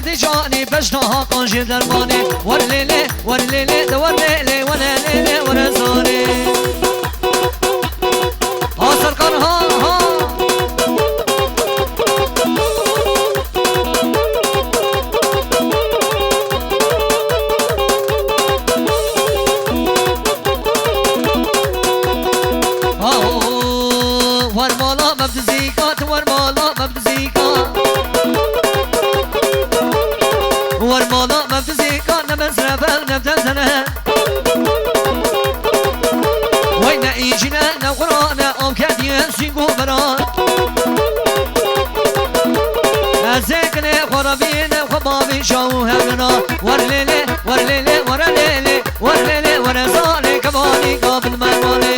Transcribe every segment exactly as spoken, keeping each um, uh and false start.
Di canê beşna hakan jê dermanê. Wer lê lê, wer lê lê, de wer lê lê, wer lê lê, wer zanê. Ha Serkan, ha, ha. Aho, wer mala mevdizîka, tu wer mala mevdizîka. Wer mala mevdizîka, ne mezrebe, ne dezene. Wey ne îcîne, ne qurane, am kediye sîngo bera. Ez ê kinê xwe re bîne, xwe bavî şaw hevna. Wer lê lê, wer lê lê, wer lê lê, wer lê lê, wer zanê kemanî ka bin merwanê.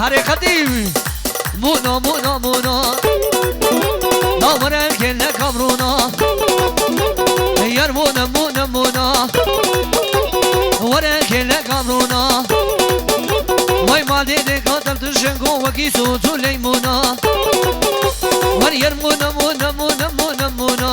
Herê Xedîm. Mûna, mûna, mûna. La were kêle kavrûna. Yar mûna, mûna, mûna. Were kêle kavrûna. Vay ma dê dê kater tu şengo wekî sût û leymûna. Wer yar mûna, mûna, mûna, mûna, mûna.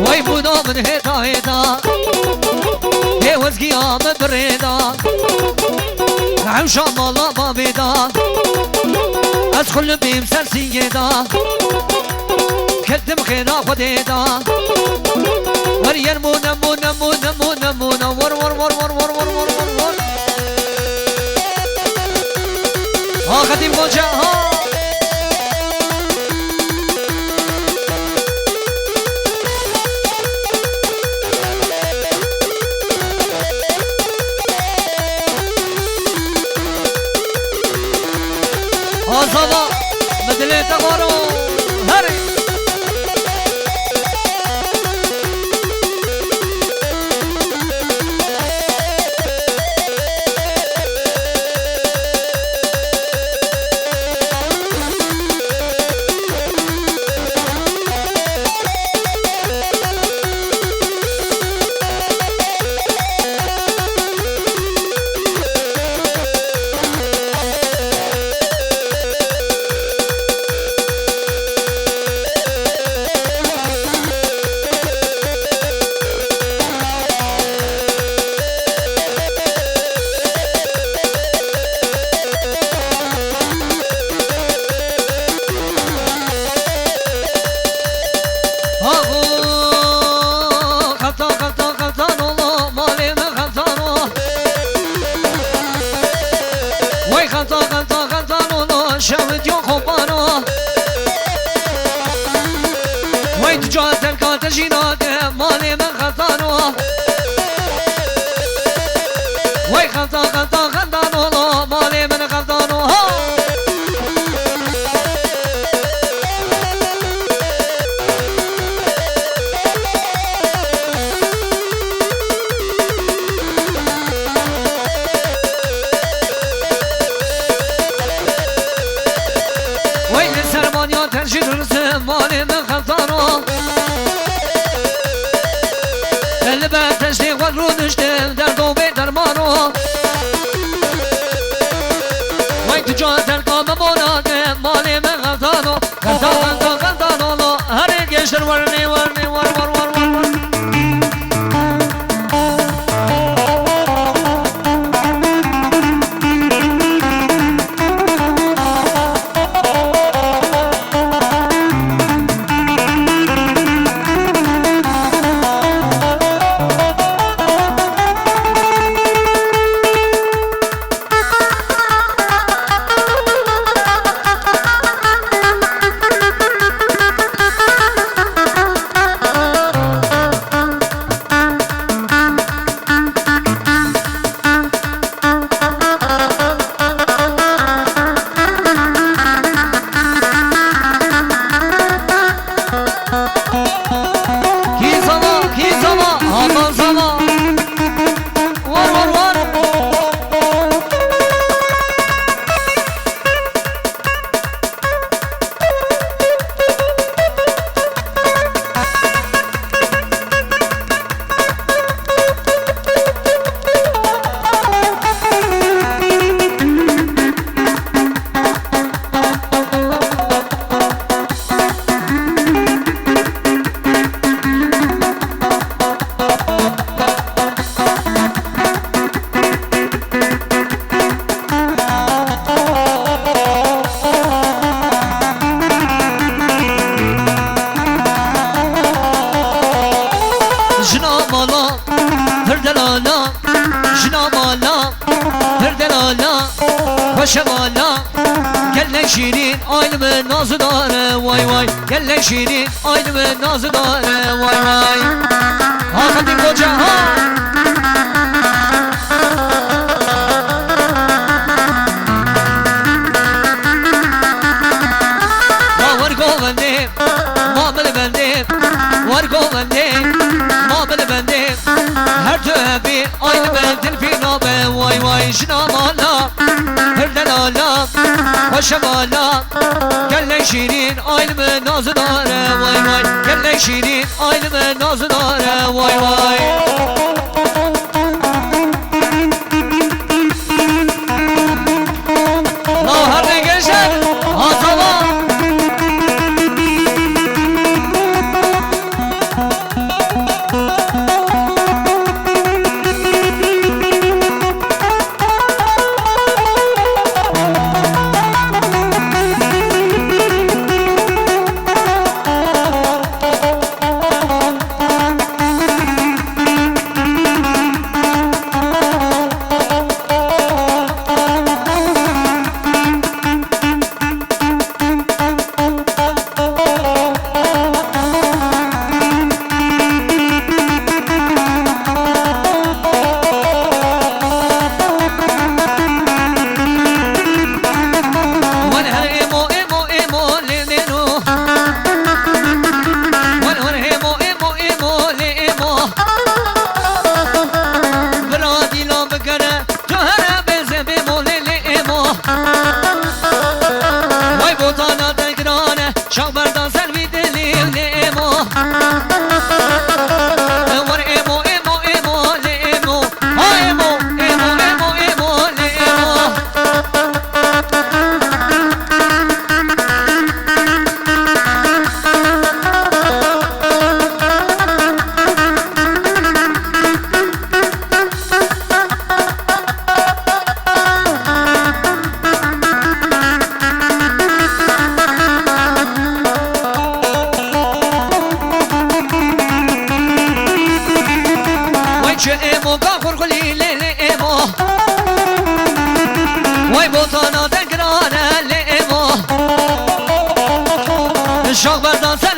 Wey mûna min hêta hêta, hê wezgiya min bi rê da. Hewşa mala bavê da, ez xulibêm ser sîngê da. Ketim xêra Xwedê da. Wer yer mûne, mûne, mûne, mûne, mûne. Wer, wer, wer. Ha Xedîm Goce, ha. Azava, mi dilê te xwaro, herê. Aho, xelta, xelta, xeltan ola, malê me xeltan o. Wey xelta, xelta, xeltan ola, şewit yo xopano. Wey tu ca terka te jîna ke, malê me xeltan o. Wey xelta, xelta, xeltan ola, malê me xeltan o. Ha! Wey li ser manya te jî durse malê min xeltano. Li ber te Qenta, qenta, qenta, no, no. Herê gençler, verin, verin, verin, verin, verin, verin. Kî zana, kî zana, haman zana. War, war, war. Jina mala, pir delala, jina mala, pir delala, xweşe mala, gelek şîrîn, ay li min nazidar e, way way, gelek şîrîn, ay li min nazidar e, way way. Ha Xetîb Koçe, ha! Ma wer govendê, ma min bendê, wer govendê, ma min bendê. Her tu hebî, ay li min dil pî nabe, way way. Jina mala, pir delala, xweşe mala, gelek şîrîn, ay li min nazidar e, way way. Gelek şîrîn, ay li min nazidar e, way way. La her ne gençler, hazava. Wan her êmo, êmo, êmo, lê nêno. Wan, wan êmo, êmo, êmo, lê êmo. Bira dîla bikere, tu here bêze bê molê lê êmo. Way botana te girane, şax berdan ser vî dilî lê êmo. Wer êmo, êmo, êmo, lê êmo. Ha êmo, êmo, êmo, êmo, lê êmo. Way çi êmo ka xurxulî lê lê êmo. Way botana te girane lê êmo. Şax berdan ser